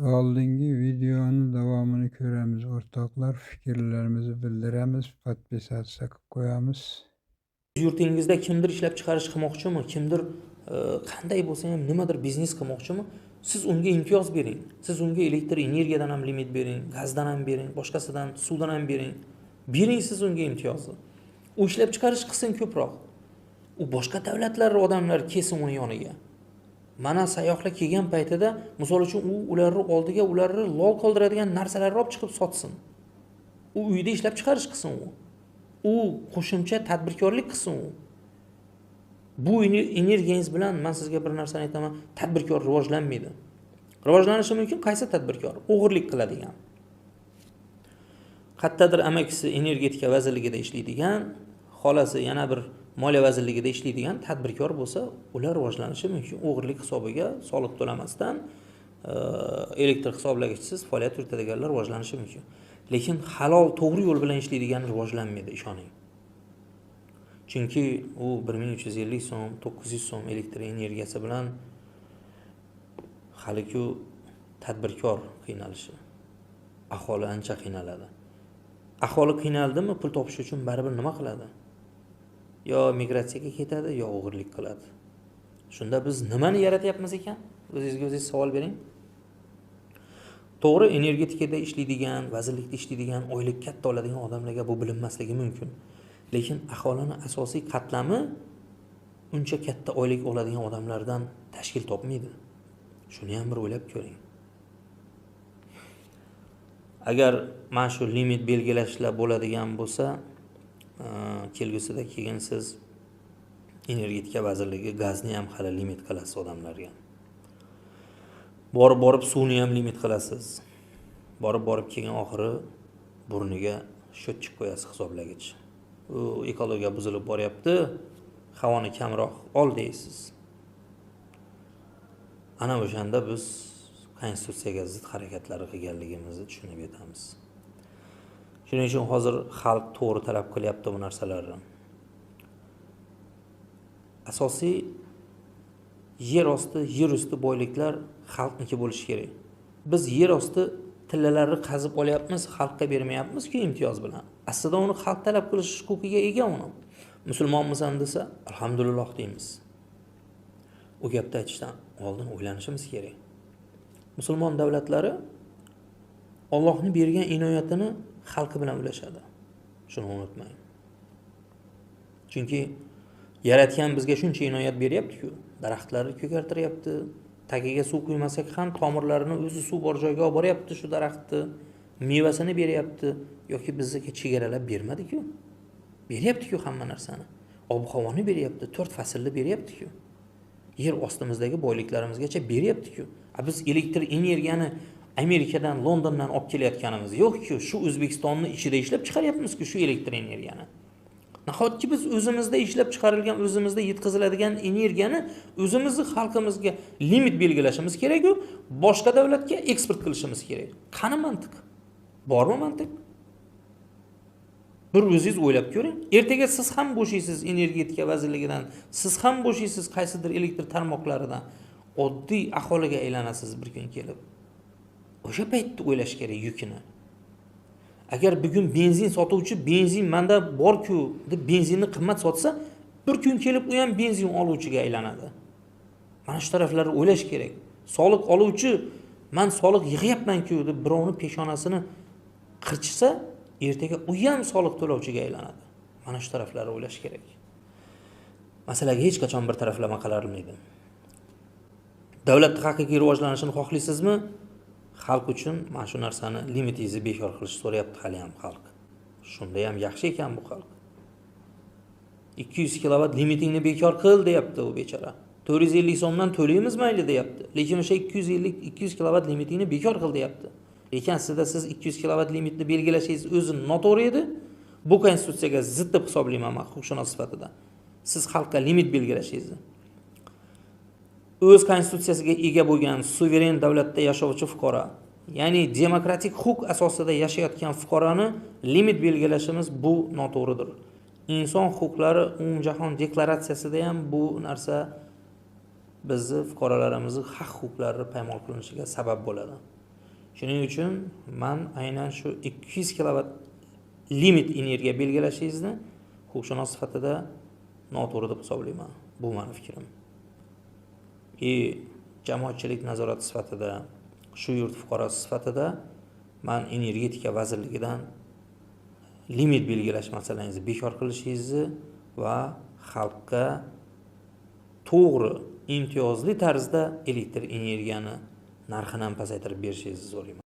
Oldingi videoni davomini ko'ramiz o'rtoqlar, fikrlarimizni bildiramiz, подписаться qilib qo'yamiz. Yurtingizda kimdir ishlab chiqarish qilmoqchimi, kimdir qanday bo'lsa ham nimadir biznes qilmoqchimi, siz unga imtiyoz bering. Siz unga elektr energiyadan ham limit bering, gazdan ham bering, boshqasidan, suvdan ham bering. Bering siz unga imtiyozni. U ishlab chiqarish qilsin ko'proq. U boshqa davlatlar odamlar kelsin uni yoniga. Mana sayyohlar kelgan paytida, misol uchun, u ularni oldiga ularni lol qoldiradigan narsalarni olib chiqib sotsin. U uyda ishlab chiqarish qilsin u. U qo'shimcha tadbirkorlik qilsin u. Bu energiyangiz bilan men sizga bir narsani aytaman, tadbirkor rivojlanmaydi. Rivojlanishi mumkin qaysi tadbirkor? O'g'irlik qiladigan. Qayerdadir amakisi energetika vazirligida ishlaydigan, xolasi yana bir moliya vazirligida ishlaydigan tadbirkor bo'lsa, ular rivojlanishi mumkin. O'g'irlik hisobiga soliq to'lamasdan, elektr hisoblagichsiz faoliyat yuritadiganlar rivojlanishi mumkin. Lekin halol, to'g'ri yo'l bilan ishlaydigan rivojlanmaydi, ishoning. Chunki u 1350 so'm, 900 so'm elektr energiyasi bilan haliku tadbirkor qiynalishi. Aholi ancha qiynaladi. Aholi qiynaldimi, pul topish uchun baribir nima qiladi? Yo migratsiyaga ketadi, yo o'g'irlik qiladi. Shunda biz nimani yaratyapmiz ekan? O'zingizga o'zingiz savol bering. To'g'ri, energetikada ishlaydigan, vazirlikda ishlaydigan, oylik katta oladigan odamlarga bu bilinmasligi mumkin. Lekin aholining asosiy qatlami uncha katta oylik oladigan odamlardan tashkil topmaydi. Shuni ham bir o'ylab ko'ring. Agar mana shu limit belgilashlar bo'ladigan bo'lsa, kelgusida keyin siz energetika vazirligi gazni ham hali limit qilasiz odamlarga. Borib-borib suvni ham limit qilasiz. Borib-borib keyin oxiri burniga счетчик qo'yasiz, hisoblagich. U ekologiya buzilib boryapti, havoni kamroq ol deysiz. Ana o'shanda biz konstitutsiyaga zid harakatlar qilganligimizni tushunib yetamiz. Shuning uchun hozir xalq to'g'ri talab qilyapti bu narsalarni. Asosiy yer osti, yer usti boyliklar xalqniki bo'lishi kerak. Biz yer osti tillalarni qazib olyapmiz, xalqqa bermayapmiz-ku imtiyoz bilan. Aslida uni xalq talab qilish huquqiga ega uni. Musulmonmisan desa, alhamdulillah deymiz. U gapni aytishdan oldin o'ylanishimiz kerak. Musulmon davlatlari Allohning bergan inoyatini xalqi bilan ulashadi. Shuni unutmang. Chunki yaratgan bizga shuncha inoyat beryapti-ku, daraxtlarni ko'kartiryapti, tagiga suv quymasak ham tomirlarini o'zi suv bor joyga olib boryapti shu daraxtni, mevasini beryapti yoki bizga chegaralab bermadi-ku. Beryapti-ku hamma narsani. Ob-havoni beryapti, 4 faslni beryapti-ku. Yer ostimizdagi boyliklarimizgacha beryapti-ku. Biz elektr energiyani Amerikadan, Londondan olib kelayotganimiz yo'q-ku, shu O'zbekistonning ichida ishlab chiqaryapmiz-ku shu elektr energiyani. Nahotki biz o'zimizda ishlab chiqarilgan, o'zimizda yetkaziladigan energiyani o'zimizni xalqimizga limit belgilashimiz kerak-ku, boshqa davlatga eksport qilishimiz kerak. Qani mantiq? Bormi mantiq? Bir o'zingiz o'ylab ko'ring. Ertaga siz ham bo'shaysiz energetika vazirligidan, siz ham bo'shaysiz qaysidir elektr tarmoqlaridan. Oddiy aholiga aylanasiz bir kun kelib. O'sha paytda o'ylash kerak yukini. Agar bugun benzin sotuvchi benzin menda bor-ku deb benzinni qimmat sotsa, bir kun kelib u ham benzin oluvchiga aylanadi. Mana shu taraflarni o'ylash kerak. Soliq oluvchi men soliq yig'yapman-ku deb birovning peshonasini qirchsa, ertaga u ham soliq to'lovchiga aylanadi. Mana shu taraflarni o'ylash kerak. Masalaga hech qachon bir taraflama qaralmaydi. Davlat haqiqiy rivojlanishini xohlaysizmi? Xalq uchun mana shu narsani limitingizni bekor qilish so'rayapti hali ham xalq. Shunda ham yaxshi ekan bu xalq. 200 kilovat limitingni bekor qil deyapti u bechora. 450 so'mdan to'laymiz mayli deyapti. Lekin o'sha 200 kilovat limitingni bekor qil deyapti. Lekin aslida siz 200 kilovat limitni belgilashingiz o'zi noto'g'ri edi. Bu konstitutsiyaga zid deb hisoblayman men huquqshunos sifatida. Siz xalqqa limit belgilashingizni. O'z konstitutsiyasiga ega bo'lgan suveren davlatda yashovchi fuqaro, ya'ni demokratik huquq asosida yashayotgan fuqaroni limit belgilashimiz bu noto'g'ridir. Inson huquqlari umumjahon deklaratsiyasida ham bu narsa bizni fuqarolarimizni haq huquqlari paymol qilinishiga sabab bo'ladi. Shuning uchun man aynan shu 200 kilovat limit energiya belgilashingizni huquqshunos sifatida noto'g'ri deb hisoblayman. Bu mani fikrim. И jamoatchilik nazorati sifatida, shu yurt fuqarosi sifatida man energetika vazirligidan limit belgilash masalangizni bekor qilishingizni va xalqqa to'g'ri, imtiyozli tarzda elektr energiyani narxini ham pasaytirib berishingizni so'rayman.